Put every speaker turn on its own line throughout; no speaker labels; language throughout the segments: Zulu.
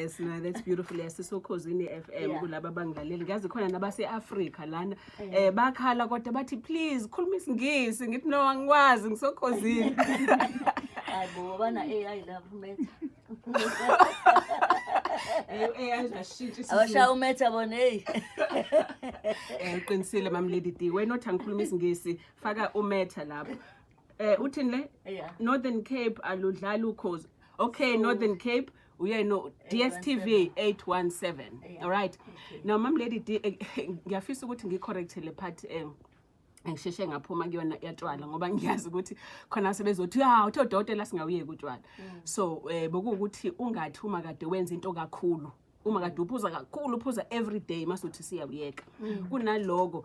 Yes, no, that's beautiful. Yes, sisoKhozini FM. Kulaba abangilaleli, ngiyazi khona nabase-Afrika lana, bakhala kodwa bathi, "Please khuluma isiNgisi." Ngithi, "No, angikwazi, ngisoKhozini."
Hayi bo, bana AI lapho Meta.
AI azashintsha isiZulu.
Abashaya uMeta bona, hey.
Uqinisile, Mam Lady D. Wena othi angikhuluma isiNgisi, faka uMeta lapho. Uthini le? Northern Cape aludlali Ukhozi. Okay, Northern Cape uye no DStv 817. All right. Now, Mam Lady D, ngiyafisa ukuthi ngicorrect le part engisheshe ngaphuma kuyona yatshwala, ngoba ngiyazi ukuthi khona sebezothi, "Ya, uthe udokotela singawuyeki utshwala." So bokuwukuthi ungathi uma kade wenza into kakhulu, uma kade uphuza kakhulu, uphuza every day, masuthi siyawuyeka. Kunaloko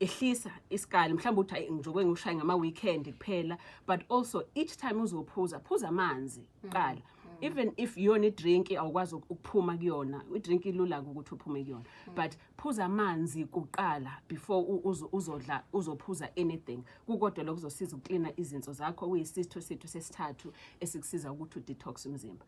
ehlisa isikali, mhlawumbe uthi, "Hayi, ngizobe ngiwushaye ngama-weekend kuphela." But also each time uzophuza, phuza amanzi kuqala. Even if iyona idrink awukwazi ukuphuma kuyona, idrink ilula ukuthi uphume kuyona, but phuza amanzi kuqala before uzodla, uzophuza anything. Kukodwa lokho kuzosiza ukuklina izinso zakho, kuyisitho sethu sesithathu esikusiza ukuthi udetox umzimba.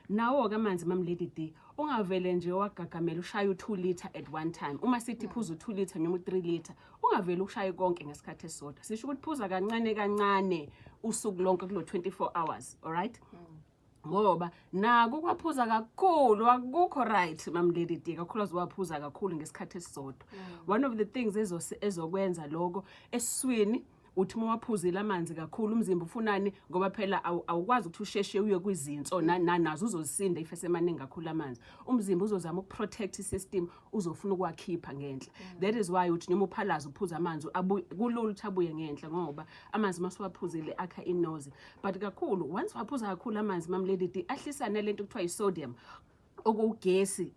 Nawo-ke amanzi, Mam Lady D, ungavele nje wagagamela ushaye u-2 litre at one time. Uma sithi phuza u-2 litre noma u-3 litre, ungavele ushaye konke ngesikhathi esisodwa. Sisho ukuthi phuza kancane kancane usuku lonke kulo 24 hours, alright? Ngoba nako kwaphuza kakhulu akukho right, Mam Lady D, kakhulukazi waphuza kakhulu ngesikhathi esisodwa. One of the things ezokwenza lokho esiswini, uthi uma waphuzile amanzi kakhulu, umzimba ufunani? Ngoba phela awukwazi ukuthi usheshe uye kwizinso nazo uzozisinda if esemaningi kakhulu amanzi. Umzimba uzozama ukuprotect i-system, uzofuna ukwakhipha ngenhla. That is why uthi noma uphalaza, uphuza amanzi, kulula ukuthi abuye ngenhla, ngoba amanzi masuwaphuzile akha inozi. But kakhulu, once waphuza kakhulu amanzi, Mam Lady D, ahlisa nalento kuthiwa i-sodium, okuwugesi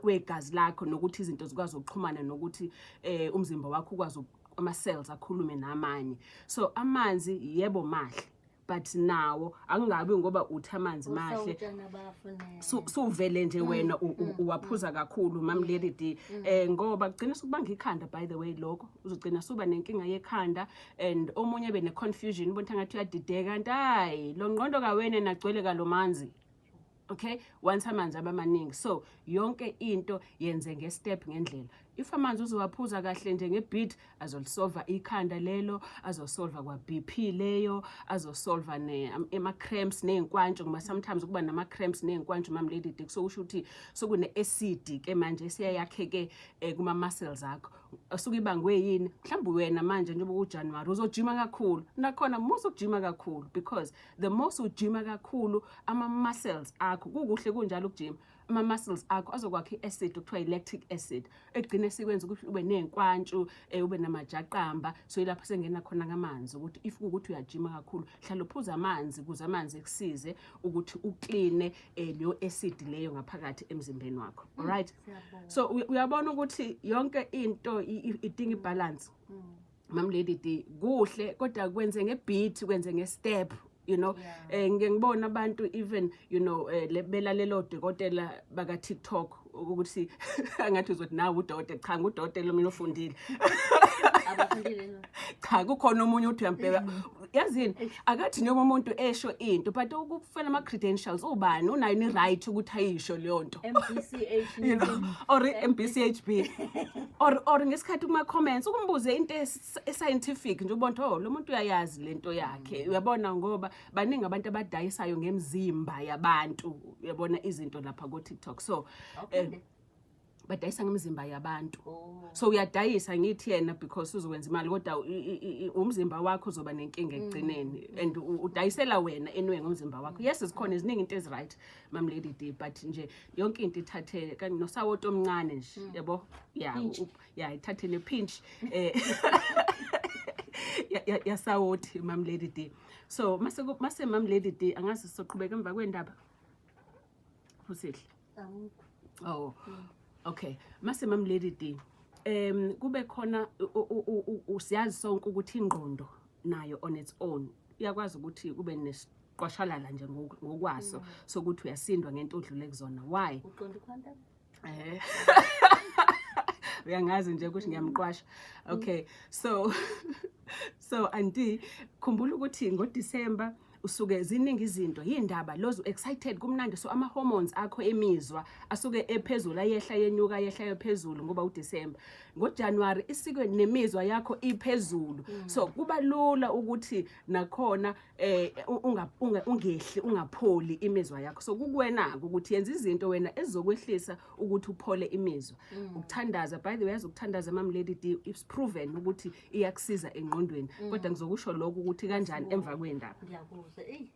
wegazi lakho, nokuthi izinto zikwazi ukuxhumana, nokuthi umzimba wakho ukwazi ama-cells akhulume namanye. So amanzi, yebo, mahle, but nawo akungabi ngoba uthi amanzi mahle
Usawutshana bafuneka.
Suvele nje wena uwaphuza kakhulu, Mam Lady D, ngoba kugcina sokubanga ikhanda. By the way, lokho uzogcina suba nenkinga yekhanda and omunye ebe ne-confusion, ubona ngathi uyadideka, kanti hayi, lo ngqondo kawena nagcwele kalomanzi. Okay, once amanzi abamaningi, so yonke into yenze nge-step, ngendlela. If amanzi uzowaphuza kahle nje ngebit, azolisolva ikhanda lelo, azosolva kwa-BP leyo, azosolva ama-cramps ney'nkwantsho, ngoba sometimes ukuba nama-cramps ney'nkwantsho, Mam Lady D, sokusho ukuthi sokune-acid ke manje esiyayakheke kuma-muscles akho. Asuke ibangwe yini? Mhlawumbe wena manje njengoba kuJanuwari uzojima kakhulu, nakhona musa ukujima kakhulu, because the most ujima kakhulu, ama-muscles akho, kukuhle kunjalo ukujima, ama-muscles akho azokwakha i-acid okuthiwa i-lactic acid, egcine sikwenza ukuthi ube ney'nkwantshu, ube namajaqamba. So yilapho sengena khona kamanzi, ukuthi if kuwukuthi uyajima kakhulu, hlala uphuza amanzi ukuze amanzi ekusize ukuthi ukline leyo acid leyo ngaphakathi emzimbeni wakho. Alright, so uyabona ukuthi yonke into idinga ibalance, Mam Lady D. Kuhle, kodwa kwenze ngebeat, kwenze ngestep. Ngike ngibona abantu even belalela odokotela baka TikTok, ukuthi angathi uzothi nawe udokotela. Cha, ngudokotela mina ofundile.
Abafundile no.
Cha, kukhona omunye uthi uyambheka, yazini, akathi noma umuntu esho into, but ukufuna ama-credentials, ubani unayo ni-right ukuthi ayisho leyo nto?
MBCH.
Or MBCHB, or ngesikhathi kuma comments ukumbuze into e-scientific nje, ubona ukuthi, oh, lo muntu uyayazi lento yakhe, uyabona? Ngoba baningi abantu abadayisayo ngemzimba yabantu, uyabona, izinto lapha ko TikTok. So badayisa ngemizimba yabantu.
Oh.
So uyadayisa, ngithi yena because uzokwenza imali, kodwa umzimba wakho uzoba nenkinga ekugcineni, and udayisela wena anyway ngomzimba wakho. Yes, zikhona eziningi into ezi-right, Mam Lady D, but nje yonke into ithathe kanye nosawoti omncane nje, yabo, ya.
Pinch.
Ya, ithathe ne-pinch yasawoti, Mam Lady D. So mase, Mam Lady D, angazi sizoqhubeka emva kwendaba, Fusihle?
Awukho.
Oh. Okay. Mase, Mam Lady D, kube khona siyazi sonke ukuthi ingqondo nayo on its own iyakwazi ukuthi kube nesiqwashalala nje ngokwaso sokuthi uyasindwa ngento odlule kuzona. Why?
Uqonda uquantum?
Eh. Uyangazi nje ukuthi ngiyamqwasha. Okay. So anti, khumbula ukuthi ngoDecember Usuke ziningi izinto, yindaba lozo, excited, kumnandi, so ama hormones akho emizwa asuke ephezulu, ayehla, yenyuka, yehla phezulu ngoba uDecember. NgoJanuary isike nemizwa yakho iphezulu, so kuba lula ukuthi nakhona ungehli, ungapholi imizwa yakho. So kukuwena ukuthi yenza izinto wena ezizokwehlisa ukuthi uphole imizwa. Ukuthandaza, by the way, yazi ukuthandaza, Mam Lady D, it's proven ukuthi iyakusiza engqondweni, kodwa ngizokusho lokho ukuthi kanjani emva kwendaba.
Ngiyakuzwa, eyi.